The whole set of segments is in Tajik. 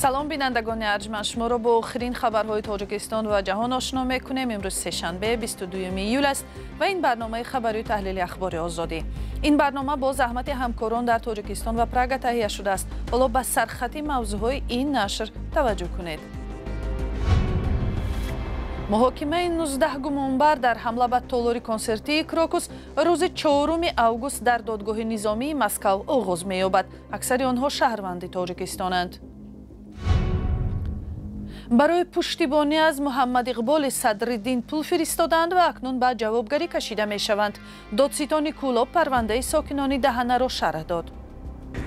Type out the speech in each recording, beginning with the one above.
Салом, бинандагони арҷманд. Шуморо бо охирин хабарҳои Тоҷикистон ва ҷаҳон ошно мекунем. Имрӯз сешанбе, 22 июл аст ва ин барномаи хабарию таҳлили Ахбори Озодӣ. Ин барнома бо заҳмати ҳамкорон дар Тоҷикистон ва Прага таҳия шудааст. Ҳоло ба сархати мавзӯъҳои ин нашр таваҷҷӯҳ кунед. Муҳокимаи 19 гумонбар дар ҳамла ба толори консертии Крокус рӯзи 4 август дар додгоҳи низомии Москав оғоз меёбад. Аксари онҳо шаҳрванди Тоҷикистонанд. Барои пуштибонӣ аз Муҳаммад Иқболи Садриддин пул фиристоданд ва акнун ба ҷавобгарӣ кашида мешаванд. Додситони Кӯлоб парвандаи сокинони Даҳанаро шарҳ дод.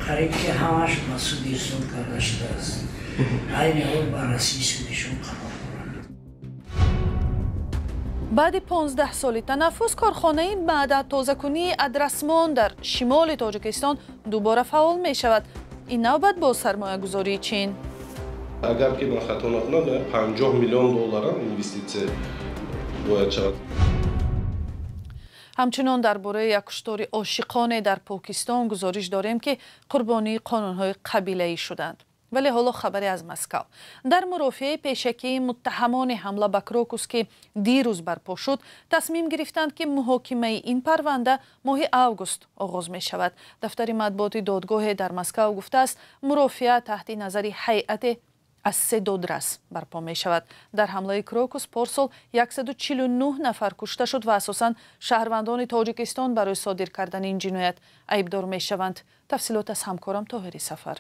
Қариб ки ҳамаш ба суд ирсол карда шудааст. Айни ҳол баррасии судишон қарор дорад. Баъди 15 соли танаффус корхонаи маъдантозакунии Адрасмон дар шимоли Тоҷикистон дубора фаъол мешавад. Ин навбат бо сармоягузории Чин. Агар ки ман хато накунам, 50 миллион доллар инвеститсия бояд шавад. Ҳамчунон дар бораи як куштори ошиқоне дар Покистон гузориш дорем, ки қурбонии қонунҳои қабилаӣ шуданд. Вале ҳоло хабаре аз Москав. Дар мурофиаи пешакии муттаҳамони ҳамла ба Крокус, ки дирӯз барпо шуд, тасмим гирифтанд, ки муҳокимаи ин парванда моҳи август оғоз мешавад. Дафтари матбуоти додгоҳе дар Москав гуфтааст, мурофиа таҳти назари ҳайате аз се додрас барпо мешавад. Дар ҳамлаи Крокус порсол 149 нафар кушта шуд ва асосан шаҳрвандони Тоҷикистон барои содир кардани ин ҷиноят айбдор мешаванд. Тафсилот аз ҳамкорам Тоҳири Сафар.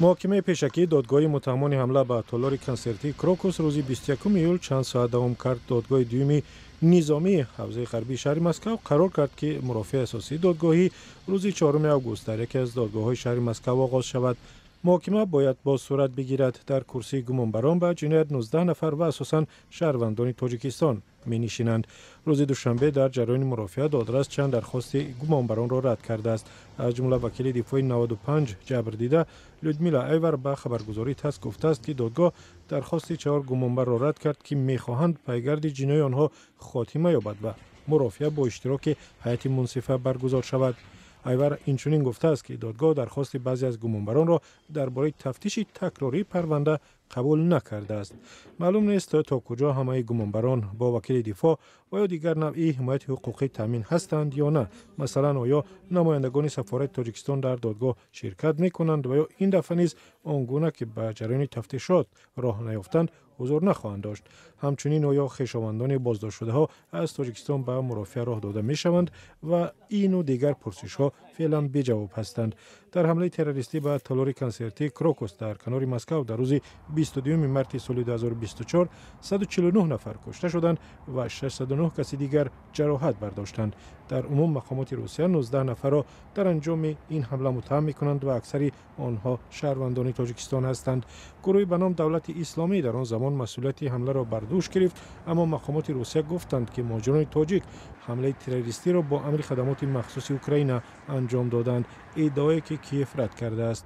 Муҳокимаи пешакии додгоҳи муттаҳамони ҳамла ба толори консертии Крокус рӯзи 21 июл чанд соат давом кард. Додгоҳи дуюми низомии ҳавзаи ғарбии шаҳри Москав қарор кард, ки мурофиаи асосии додгоҳӣ рӯзи 4 август дар яке аз додгоҳҳои шаҳри Москав оғоз шавад. Муҳокима бояд боз сурат бигирад. Дар курсии гумонбарон ба ҷиноят 19 нафар ва асосан шаҳрвандони Тоҷикистон менишинанд. Рӯзи душанбе дар ҷараёни мурофиа додрас чанд дархости гумонбаронро рад кардааст. Аз ҷумла вакили дифои 95 ҷабрдида Людмила Айвар ба хабаргузории ТАСС гуфтааст, ки додгоҳ дархости чаҳор гумонбарро рад кард, ки мехоҳанд пайгарди ҷинои онҳо хотима ёбад ва мурофиа бо иштироки ҳайати мунсифа баргузор шавад. Айвар инчунин гуфтааст, ки додгоҳ дархости баъзе аз гумонбаронро дар бораи тафтиши такрории парванда қабул накардааст. Маълум нест, то куҷо ҳамаи гумонбарон бо вакили дифоъ ва ё дигар навъи ҳимояти ҳуқуқӣ таъмин ҳастанд ё на. Масалан, оё намояндагони сафорати Тоҷикистон дар додгоҳ ширкат мекунанд ва ё ин дафъа низ он гуна ки ба ҷараёни тафтишот роҳ наёфтанд, ҳузур нахоҳанд дошт. Ҳамчунин оё хешовандони боздоштшудаҳо аз Тоҷикистон ба мурофиа роҳ дода мешаванд ва ину дигар пурсишҳо феълан беҷавоб ҳастанд. Дар ҳамлаи террористӣ ба толори консертии Крокус дар канори Москав дар рӯзи 22 марти соли 2024 149 нафар кушта шуданд ва 609 каси дигар ҷароҳат бардоштанд. Дар умум мақомоти Русия 19 нафарро дар анҷоми ин ҳамла муттаҳам мекунанд ва аксари онҳо шаҳрвандони Тоҷикистон ҳастанд. Гурӯҳи ба ном Давлати Исломӣ дар он замон масъулияти ҳамларо бар дӯш гирифт, аммо мақомоти Русия гуфтанд, ки муҳоҷирони тоҷик ҳамлаи террористиро бо амри хадамоти махсуси Украина анҷом доданд, иддаое ки Киев рад кардааст.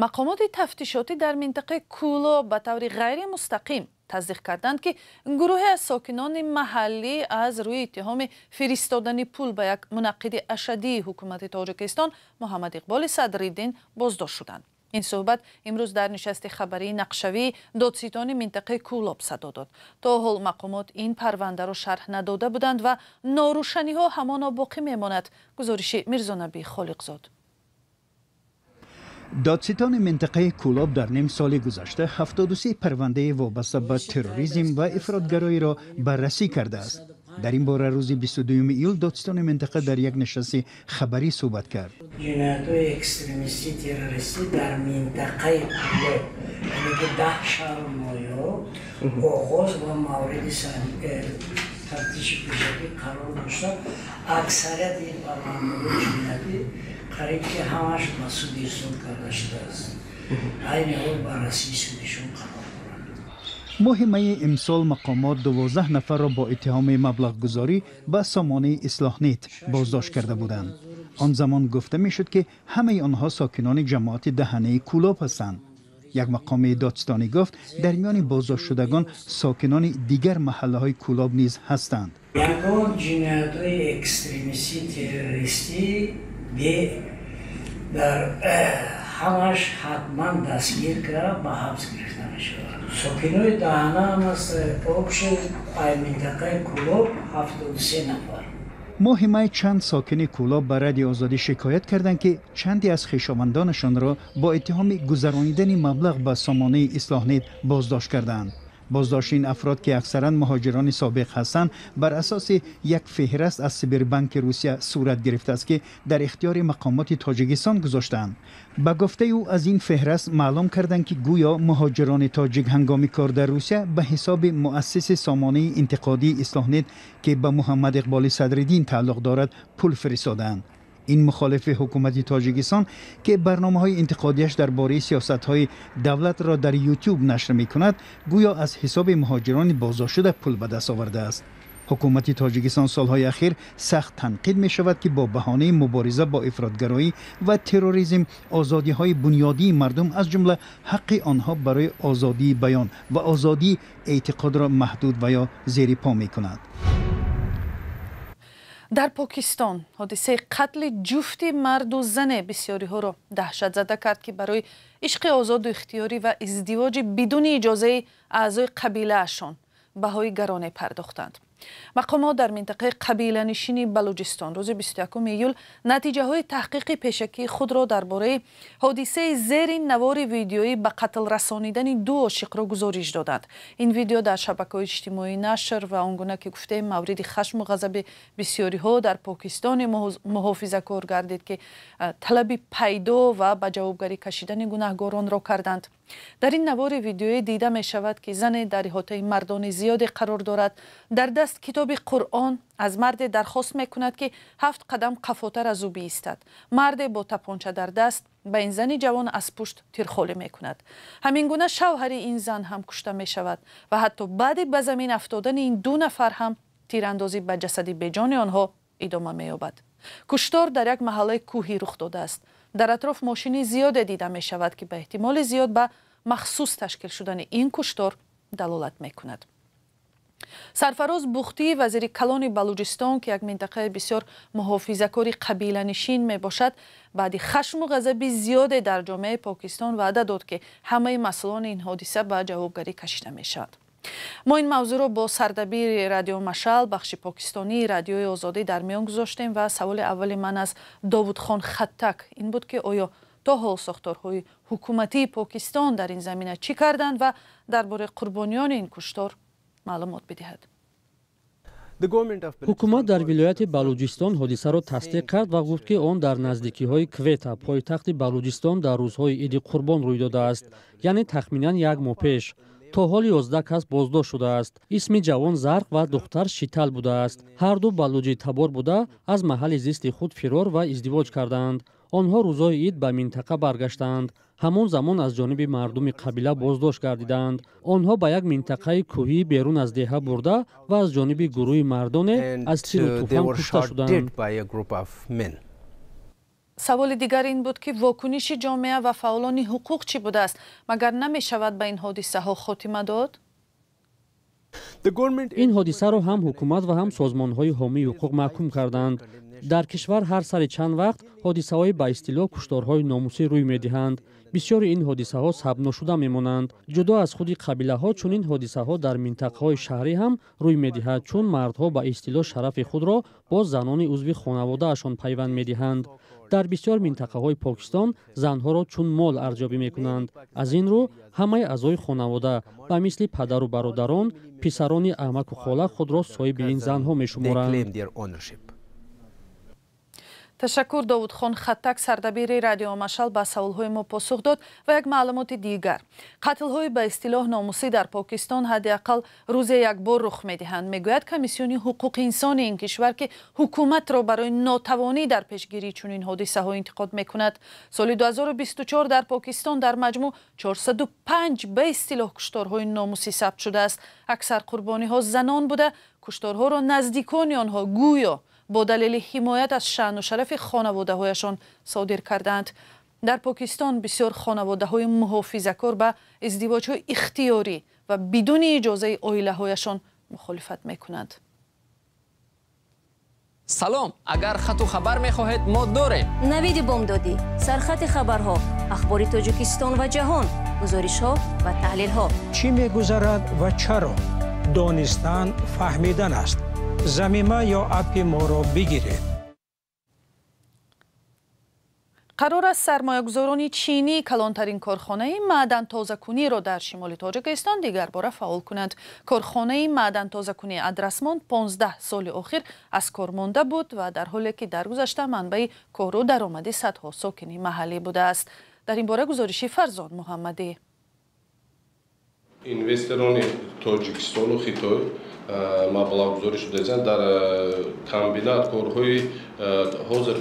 Мақомоти тафтишотӣ дар минтақаи Кӯлоб ба таври ғайримустақим тасдиқ карданд, ки гурӯҳе аз сокинони маҳаллӣ аз рӯи иттиҳоми фиристодани пул ба як мунаққиди ашаддии ҳукумати Тоҷикистон Муҳаммад Иқболи Садриддин боздошт шуданд. Ин суҳбат имрӯз дар нишасти хабарии нақшавии додситони минтақаи Кӯлоб садо дод. То ҳол мақомот ин парвандаро шарҳ надода буданд ва норӯшаниҳо ҳамоно боқӣ мемонад. Гузориши Мирзонабӣ Холиқзод. Додситони минтақаи Кӯлоб дар ним соли гузашта 73 парвандаи вобаста ба терроризм ва ифротгароиро баррасӣ кардааст. Дар ин бора рӯзи 22 июл додситони минтақа дар як нишасти хабарӣ суҳбат кард. Ҷиноятҳои экстремистӣ, террористӣ дар минтақаи Кӯлоб, яъне ки 10 шаҳру ноҳияҳо оғоз ва мавриди тафтиши пешакӣ қарор дошта, аксарияти ин парвандаҳои ҷиноятӣ қариб ки ҳамаш ба суд ирсол карда шудааст. Айни ҳол баррасии судишон қарор дорад. Моҳи майи имсол мақомот 12 нафарро бо иттиҳоми маблағгузорӣ ба сомонаи Ислоҳнет боздошт карда буданд. Он замон гуфта мешуд, ки ҳамаи онҳо сокинони ҷамоати Даҳанаи Кӯлоб ҳастанд. Як мақоми додситонӣ гуфт, дар миёни боздоштшудагон сокинони дигар маҳаллаҳои Кӯлоб низ ҳастанд. Ягон ҷиноятҳои экстремистӣ, террористӣ бе Дар ҳамаш ҳатман дастгир карда, ба ҳабс гирифта мешавад. Сокинои Даҳана ҳам аст, общий ай минтақаи Кӯлоб 73 нафар. Моҳи май чанд сокини Кӯлоб ба Радиои Озодӣ шикоят карданд, ки чанде аз хешовандонашонро бо иттиҳоми гузаронидани маблағ ба сомонаи Ислоҳнет боздошт кардаанд. Боздошти ин афрод, ки аксаран муҳоҷирони собиқ ҳастанд, бар асоси як феҳраст аз Сбербанки Русия сурат гирифтааст, ки дар ихтиёри мақомоти Тоҷикистон гузоштаанд. Ба гуфтаи ӯ, аз ин феҳраст маълум карданд, ки гӯё муҳоҷирони тоҷик ҳангоми кор дар Русия ба ҳисоби муассиси сомонаи интиқодии Ислоҳнет, ки ба Муҳаммад Иқболи Садриддин тааллуқ дорад, пул фиристодаанд. Ин мухолифи ҳукумати Тоҷикистон, ки барномаҳои интиқодияш дар бораи сиёсатҳои давлатро дар Ютуб нашр мекунад, гӯё аз ҳисоби муҳоҷирони боздоштшуда пул ба даст овардааст. Ҳукумати Тоҷикистон солҳои ахир сахт танқид мешавад, ки бо баҳонаи мубориза бо ифротгароӣ ва терроризм озодиҳои бунёдии мардум, аз ҷумла ҳаққи онҳо барои озодии баён ва озодии эътиқодро маҳдуд ва ё зери по мекунад. Дар Покистон ҳодисаи қатли ҷуфти марду зане бисёриҳоро даҳшатзада кард, ки барои ишқи озоду ихтиёрӣ ва издивоҷи бидуни иҷозаи аъзои қабилаашон баҳои гароне пардохтанд. Мақомот дар минтақаи қабиланишини Балуҷистон рӯзи 21 июл натиҷаҳои таҳқиқи пешакии худро дар бораи ҳодисаи зери навори видеоӣ ба қатл расонидани ду ошиқро гузориш доданд. Ин видео дар шабакаҳои иҷтимоӣ нашр ва он гуна ки гуфтем, мавриди хашму ғазаби бисёриҳо дар Покистони муҳофизакор гардид, ки талаби пайдо ва ба ҷавобгарӣ кашидани гунаҳгоронро карданд. Дар ин навори видеоӣ дида мешавад, ки зане дар иҳотаи мардони зиёде қарор дорад, дар даст китоби Қуръон аз марде дархост мекунад, ки ҳафт қадам қафотар аз ӯ биистад. Марде бо тапонча дар даст ба ин зани ҷавон аз пушт тирхолӣ мекунад. Ҳамин гуна шавҳари ин зан ҳам кушта мешавад ва ҳатто баъди ба замин афтодани ин ду нафар ҳам тирандозӣ ба ҷасади беҷони онҳо идома меёбад. Куштор дар як маҳаллаи кӯҳӣ рух додааст. Дар атроф мошини зиёде дида мешавад, ки ба эҳтимоли зиёд ба махсус ташкил шудани ин куштор далолат мекунад. Сарфароз Бухтӣ, вазири калони Балуҷистон, ки як минтақаи бисёр муҳофизакори қабиланишин мебошад, баъди хашму ғазаби зиёде дар ҷомеаи Покистон ваъда дод, ки ҳамаи масъулони ин ҳодиса ба ҷавобгарӣ кашида мешавад. Мо ин мавзӯъро бо сардабири Радио Машал, бахши покистонии Радиои Озодӣ, дар миён гузоштем ва саволи аввали ман аз Довудхон Хаттак ин буд, ки оё то ҳол сохторҳои ҳукуматии Покистон дар ин замина чӣ карданд ва дар бораи қурбониёни ин куштор маълумот бидиҳад. Ҳукумат дар вилояти Балуҷистон ҳодисаро тасдиқ кард ва гуфт, ки он дар наздикиҳои Квета, пойтахти Балуҷистон, дар рӯзҳои Иди Қурбон рӯй додааст, яъне тахминан як моҳ пеш. То ҳол 11 кас боздошт шудааст. Исми ҷавон Зарқ ва духтар Шитал будааст. Ҳарду балуҷи табор буда, аз маҳалли зисти худ фирор ва издивоҷ кардаанд. Онҳо рӯзҳои ид ба минтақа баргаштаанд. Ҳамон замон аз ҷониби мардуми қабила боздошт гардидаанд. Онҳо ба як минтақаи кӯҳӣ берун аз деҳа бурда ва аз ҷониби гурӯҳи мардоне аз тиру туфанг кушта шуданд. Саволи дигар ин буд, ки вокуниши ҷомеа ва фаъолони ҳуқуқ чӣ будааст? Магар намешавад ба ин ҳодисаҳо хотима дод? Ин ҳодисаро ҳам ҳукумат ва ҳам созмонҳои ҳомии ҳуқуқ маҳкум карданд. Дар кишвар ҳар сари чанд вақт ҳодисаҳои ба истилоҳ кушторҳои номусӣ рӯй медиҳанд. Бисёри ин ҳодисаҳо сабтношуда мемонанд. Ҷудо аз худи қабилаҳо, чунин ҳодисаҳо дар минтақаҳои шаҳрӣ ҳам рӯй медиҳад, чун мардҳо ба истилоҳ шарафи худро бо занони узви хонаводаашон пайванд медиҳанд. Дар бисёр минтақаҳои Покистон занҳоро чун мол арзёбӣ мекунанд. Аз ин рӯ ҳамаи аъзои хонавода ба мисли падару бародарон, писарони амаку хола худро соҳиби ин занҳо мешуморанд. Ташаккур. Довудхон Хаттак, сардабири Радио Машал, ба саволҳои мо посух дод. Ва як маълумоти дигар: қатлҳои ба истилоҳ номусӣ дар Покистон ҳадди ақал рӯзе як бор рух медиҳанд, мегӯяд Комиссиони ҳуқуқи инсони ин кишвар, ки ҳукуматро барои нотавонӣ дар пешгирии чунин ҳодисаҳо интиқод мекунад. Соли 2024 дар Покистон дар маҷмӯъ 405 ба истилоҳ кушторҳои номусӣ сабт шудааст. Аксар қурбониҳо занон буда, кушторҳоро наздикони онҳо гӯё бо далели ҳимоят аз шаъну шарафи хонаводаҳояшон содир кардаанд. Дар Покистон бисёр хонаводаҳои муҳофизакор ба издивоҷҳои ихтиёрӣ ва бидуни иҷозаи оилаҳояшон мухолифат мекунанд. Салом, агар хату хабар мехоҳед, мо дорем. Навиди бомдодӣ, сархати хабарҳо, ахбори Тоҷикистон ва ҷаҳон, гузоришҳо ва таҳлилҳо. Чӣ мегузарад ва чаро? Донистан фаҳмидан аст. Замима ё аппи моро бигиред. Қарор аст сармоягузорони чинӣ калонтарин корхонаи маъдантозакуниро дар шимоли Тоҷикистон дигарбора фаъол кунанд. Корхонаи маъдантозакунии Адрасмон 15 соли охир аз кор монда буд ва дар ҳоле ки дар гузашта манбаи кору даромади садҳо сокини маҳаллӣ будааст. Дар ин бора гузориши Фарзон Муҳаммадӣ. Инвесторони Тоҷикистону Хитой маблағгузорӣ шудаанд дар комбинат. Корҳои ҳозир,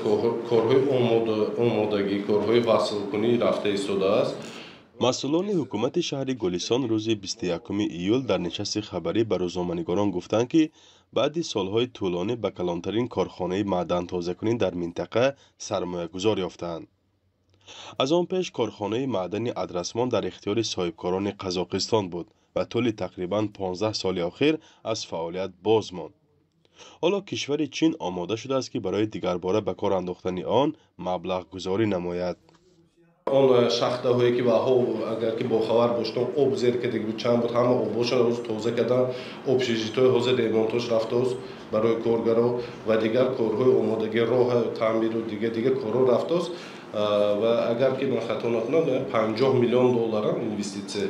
корҳои омодагӣ, корҳои васлкунӣ рафта истодааст. Масъулони ҳукумати шаҳри Гулистон рӯзи 21 июл дар нишасти хабарӣ ба рӯзноманигорон гуфтанд, ки баъди солҳои тӯлонӣ ба калонтарин корхонаи маъдантозакунӣ дар минтақа сармоягузор ёфтаанд. Аз он пеш корхонаи маъдани Адрасмон дар ихтиёри соҳибкорони Қазоқистон буд ва тӯли тақрибан 15 соли охир аз фаъолият боз монд. Ҳоло кишвари Чин омода шудааст, ки барои дигарбора ба кор андохтани он маблағгузорӣ намояд. Он шахтаҳое ки ваҳо, агар ки бохабар бошед, об зер кардагӣ буд, чанд буд, ҳама обҳошон ҳозир тоза кардан, обшижитҳои ҳозир ремонтош рафтааст барои коргаро ва дигар корҳои омодагӣ, роҳ таъмиру дигар корҳо рафтааст. Ва агар ки ман хато накунам, 50 миллион долларам инвеститсия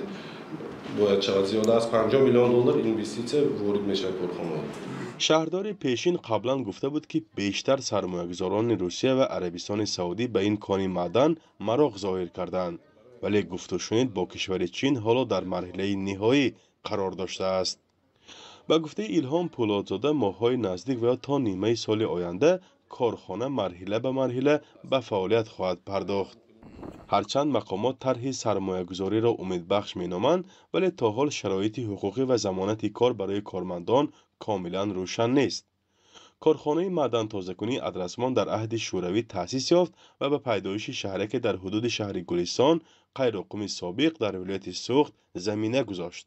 бояд шавад. Зиёда аз 50 миллион доллар инвеститсия ворид мешавад корхонаҳо. Шаҳрдори пешин қаблан гуфта буд, ки бештар сармоягузорони Русия ва Арабистони Саудӣ ба ин кони маъдан мароқ зоҳир карданд, вале гуфтушунид бо кишвари Чин ҳоло дар марҳилаи ниҳоӣ қарор доштааст. Ба гуфтаи Илҳом Пӯлодзода, моҳҳои наздик ва ё то нимаи соли оянда корхона марҳила ба марҳила ба фаъолият хоҳад пардохт. Ҳарчанд мақомот тарҳи сармоягузориро умедбахш меноманд, вале то ҳол шароити ҳуқуқӣ ва замонати кор барои кормандон комилан рӯшан нест. Корхонаи маъдантозакунии Адрасмон дар аҳди Шӯравӣ таъсис ёфт ва ба пайдоиши шаҳраке дар ҳудуди шаҳри Гулистон, Қайроққуми собиқ дар вилояти Суғд замина гузошт.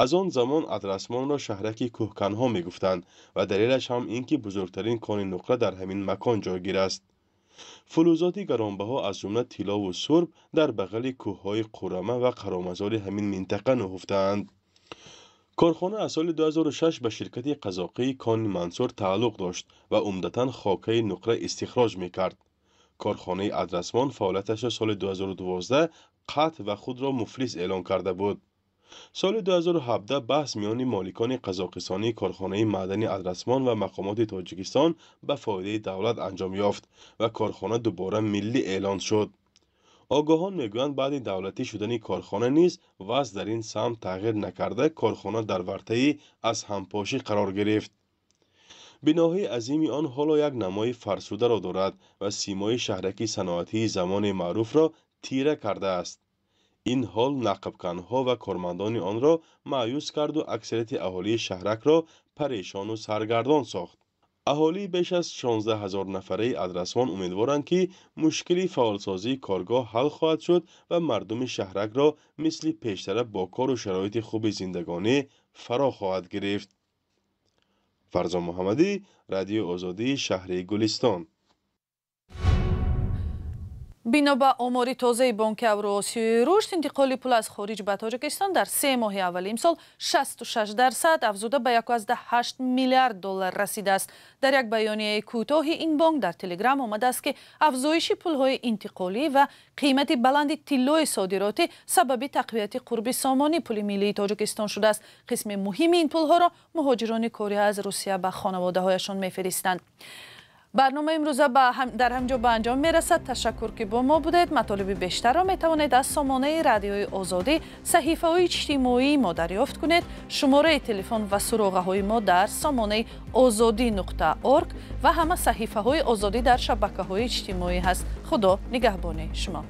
Аз он замон Адрасмонро шаҳраки кӯҳканҳо мегуфтанд ва далелаш ҳам ин ки бузургтарин кони нуқра дар ҳамин макон ҷойгир аст. Фулӯзоти гаронбаҳо аз ҷумла тиллову сурб дар бағали кӯҳҳои Қурама ва Қаромазори ҳамин минтақа нуҳуфтаанд. Корхона аз соли 2006 ба ширкати қазоқии Кони Мансур тааллуқ дошт ва умдатан хокаи нуқра истихроҷ мекард. Корхонаи Адрасмон фаъолияташро соли 2012 қатъ ва худро муфлис эълон карда буд. Соли 2017 баҳс миёни моликони қазоқистонии корхонаи маъдани Адрасмон ва мақомоти Тоҷикистон ба фоидаи давлат анҷом ёфт ва корхона дубора миллӣ эълон шуд. Огоҳон мегӯянд, баъди давлатӣ шудани корхона низ вазъ дар ин самт тағйир накарда, корхона дар вартаи аз ҳампошӣ қарор гирифт. Биноҳои азими он ҳоло як намои фарсударо дорад ва симои шаҳраки саноатии замони маъруфро тира кардааст. Ин ҳол нақбканҳо ва кормандони онро маъюс карду аксарияти аҳолии шаҳракро парешону саргардон сохт. Аҳолии беш аз 16 ҳазор нафараи Адрасмон умедворанд, ки мушкили фаъолсозии коргоҳ ҳал хоҳад шуд ва мардуми шаҳракро мисли пештара бо кору шароити хуби зиндагонӣ фаро хоҳад гирифт. Фарзон Муҳаммадӣ, Радиои Озодии шаҳри Гулистон. Бино ба омори тозаи Бонки Авроосиёи рушд, интиқоли пул аз хориҷ ба Тоҷикистон дар 3 моҳи аввали имсол 66% афзуда ба 1,8 миллиард доллар расидааст. Дар як баёнияи кӯтоҳи ин бонк дар Телеграм омадааст, ки афзоиши пулҳои интиқолӣ ва қимати баланди тиллои содиротӣ сабаби тақвияти қурби сомонӣ пули миллии Тоҷикистон шудааст. Қисми муҳими ин пулҳоро муҳоҷирони корӣ аз Русия ба хонаводаҳояшон мефиристанд. Барномаи имрӯза дар ҳамҷо ба анҷом мерасад. Ташаккур, ки бо мо будед. Матолиби бештарро метавонед аз сомонаи Радиои Озодӣ, саҳифаҳои иҷтимоии мо дарёфт кунед. Шумораи телефон ва суроғаҳои мо дар сомонаи озодӣ.org ва ҳама саҳифаҳои Озодӣ дар шабакаҳои иҷтимоӣ ҳаст. Худо нигаҳбони шумо.